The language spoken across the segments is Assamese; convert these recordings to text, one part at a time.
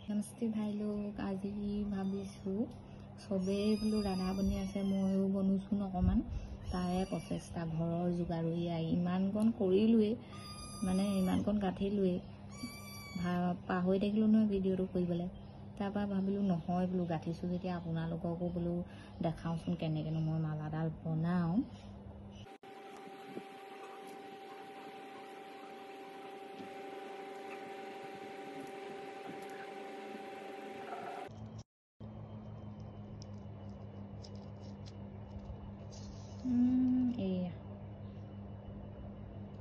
নমস্তে ভাই লোক, আজি ভাবিছোঁ চবেই বোলো ৰাধা বনি আছে, ময়ো বনোচোন অকণমান। তাৰে প্ৰচেষ্টা ঘৰৰ যোগাৰ ইমানকণ কৰিলোৱেই, মানে ইমানকণ গাঁঠিলোৱেই, পাহৰি থাকিলোঁ নহয় ভিডিঅ'টো কৰিবলৈ। তাৰপৰা ভাবিলোঁ নহয় বোলো গাঁঠিছোঁ যেতিয়া আপোনালোককো বোলো দেখাওঁচোন কেনেকৈনো মই মালাডাল বনাওঁ। এয়া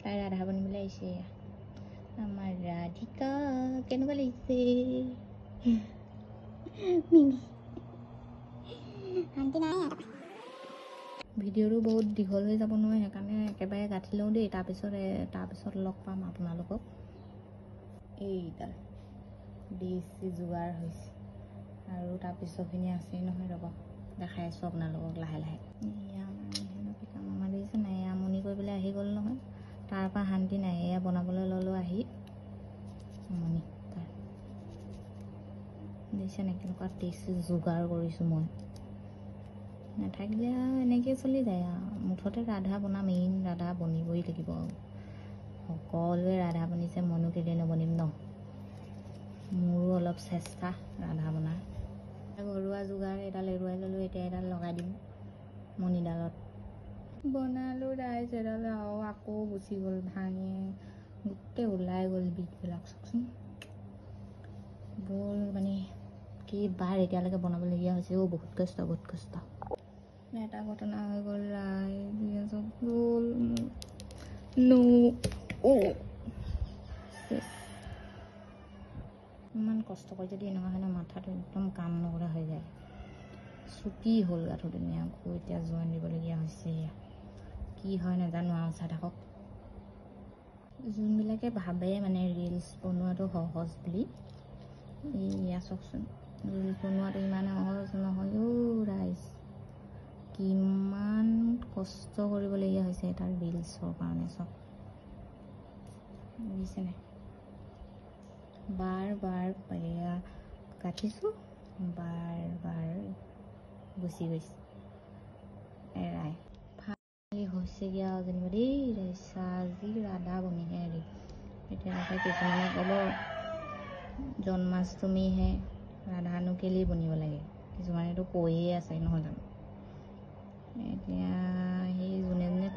তাই ৰাধা বনিবলৈ আহিছে। এয়া আমাৰ ৰাধিকা, কেনেকুৱা লাগিছে? ভিডিঅ'টো বহুত দীঘল হৈ যাব নহয়, সেইকাৰণে একেবাৰে গাঁঠি লওঁ দেই, তাৰপিছত লগ পাম আপোনালোকক। এইডাল বেছি যোগাৰ হৈছে আৰু তাৰপিছৰখিনি আছেই নহয়, ৰ'ব দেখাই আছোঁ আপোনালোকক লাহে লাহে। এয়া আমাৰ দেখিছে নাই, আমনি কৰিবলৈ আহি গ'ল নহয়, তাৰপৰা শান্তি নাই। এয়া বনাবলৈ ল'লোঁ আহি আমনি তাৰ, দেখিছে নাই কেনেকুৱা টেষ্ট যোগাৰ কৰিছোঁ মই। নাথাকিলে আৰু এনেকৈয়ে চলি যায় আৰু। মুঠতে ৰাধা বনাম, মেইন ৰাধা বনিবই লাগিব আৰু। সকলোৱে ৰাধা বনিছে, মইনো কেলৈ নবনিম ন? মোৰো অলপ চেষ্টা ৰাধা বনাৰ। ঘৰুৱা যোগাৰ এডাল এৰুৱাই ল'লোঁ, এতিয়া এডাল লগাই দিম মণিডালত। বনালোঁ ৰাইজ এডাল আৰু আকৌ গুচি গ'ল, ভাঙি গোটেই ওলাই গ'ল বিধবিলাক। চাওকচোন ব'ল, মানে কেইবাৰ এতিয়ালৈকে বনাবলগীয়া হৈছে অ', বহুত কষ্ট, বহুত কষ্ট। এটা ঘটনা হৈ গ'ল ৰাইজ, গ'ল ইমান কষ্ট কৰি যদি এনেকুৱা হয় ন, মাথাটো একদম কাম নকৰা হৈ যায়। চুটি হ'ল গাঁঠোতেনে, আকৌ এতিয়া জইন দিবলগীয়া হৈছে। কি হয় নাজানো আৰু, চাই থাকক। যোনবিলাকে ভাবে মানে ৰিলচ বনোৱাটো সহজ বুলি, এয়া চাওকচোন ৰিলচ বনোৱাটো ইমান সহজ নহয় অ' ৰাইজ। কিমান কষ্ট কৰিবলগীয়া হৈছে এটা ৰিলচৰ কাৰণে, চব বুজিছেনে? বাৰ বাৰ এয়া কাটিছোঁ, বাৰ বাৰ গুচি গৈছে এৰাই। ফাইনেলি হৈছেগৈ আৰু যেনিবা দেই ৰাইজ, আজি ৰাধা বনিহে হেৰি। এতিয়া আকৌ কিছুমানে ক'ব জন্মাষ্টমীহে, ৰাধানো কেলেই বনিব লাগে, কিছুমানেতো কৈয়ে আছে নহয় জানো? এতিয়া সেই যোনে যোনে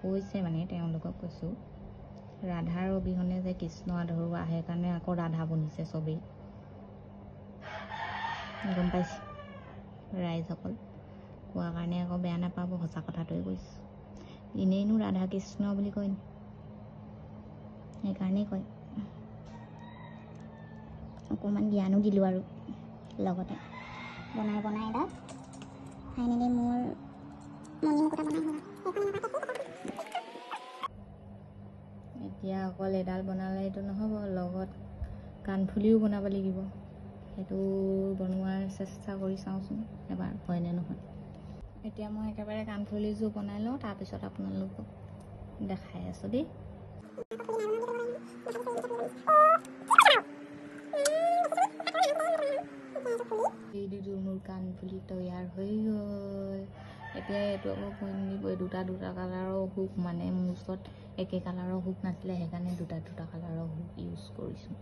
কৈছে মানে তেওঁলোকক কৈছোঁ, ৰাধাৰ অবিহনে যে কৃষ্ণ আধৰুৱা, সেইকাৰণে আকৌ ৰাধা বনিছে চবেই, গম পাইছে ৰাইজসকল? কোৱাৰ কাৰণে আকৌ বেয়া নাপাব, সঁচা কথাটোৱে কৈছোঁ। এনেইনো ৰাধা কৃষ্ণ বুলি কয় নি, সেইকাৰণেই কয়। অকণমান জ্ঞানো দিলোঁ আৰু লগতে বনাই বনাই এডাল ফাইনেলি মোৰ মণি মুকুতা বনাই হ'ল। এতিয়া অকল এডাল বনালে এইটো নহ'ব, লগত কাণফুলিও বনাব লাগিব। সেইটো বনোৱাৰ চেষ্টা কৰি চাওঁচোন এবাৰ হয়নে নহয়। এতিয়া মই একেবাৰে কাণফুলিযোৰ বনাই লওঁ, তাৰপিছত আপোনালোকক দেখাই আছোঁ দেই। এই দুযোৰ মোৰ কাণফুলি তৈয়াৰ হৈ গ'ল। এতিয়া এইটো আকৌ পিন্ধিব, দুটা দুটা কালাৰৰ হুক, মানে মোৰ ওচৰত একে কালাৰৰ হুক নাছিলে, সেইকাৰণে দুটা দুটা কালাৰৰ হুক ইউজ কৰিছোঁ।